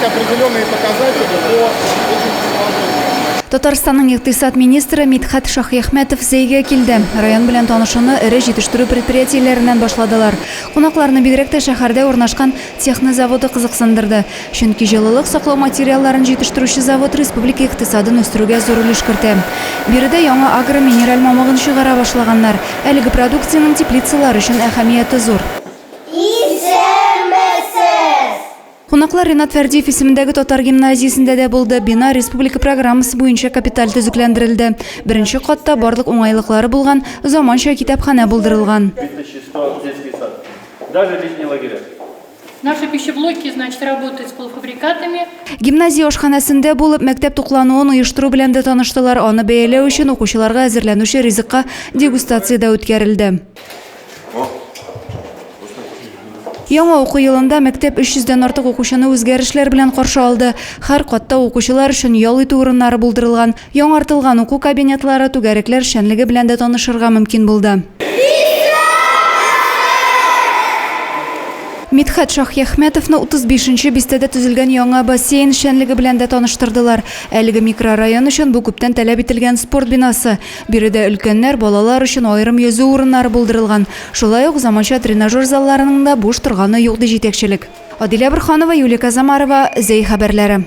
определенные показатели по этим предложениям. Татарстанның икътисад министры Мидхәт Шаһиәхмәтов Зәйгә килде. Район белән танышуны эре җитештерү предприятиеләреннән башладылар. Кунакларны бигрәк тә шәһәрдә урнашкан Техно заводы кызыксындырды. Чөнки җылылык саклау материалларын җитештерүче завод республика икътисадын үстерүгә зур өлеш кертә. Биредә яңа агро-минераль мамыгын чыгара башлаганнар. Әлеге продукциянең теплицалар өчен әһәмияте зур. Исәнмесез! Кунаклар Ринат Фәрдиев исемендәге татар гимназиясендә дә булды. Бина республика программасы буенча капиталь төзекләндерелде. Беренче катта барлык уңайлыклары булган заманча китапханә булдырылган. 2100 детский сад. Даже летние лагеря. Наши пищеблоки, значит, работают с полуфабрикатами. Гимназия ашханәсендә булып, мәктәп туклануын оештыру белән дә таныштылар. Аны бәяләү өчен укучыларга әзерләнүче ризыкка дегустация дә үткәрелде. Яңа уку елында мәктәп 300 дән артык укучыны үзгәрешләр белән каршы алды. Һәр катта укучылар өчен ял итү урыннары булдырылган. Яңартылган уку кабинетлары, түгәрәкләр эшчәнлеге белән дә танышырга мөмкин булды. Мидхәт Шаһиәхмәтовны 35 нче бистәдә төзелгән яңа бассейн эшчәнлеге белән дә таныштырдылар. Әлеге микрорайон өчен бу күптән таләп ителгән спорт бинасы. Биредә өлкәннәр, балалар өчен аерым йөзү урыннары булдырылган. Шулай ук заманча тренажер залларының да буш торганы юк, ди җитәкчелек. Адилә Борһанова, Юлия Казамарова, Зәй хәбәрләре.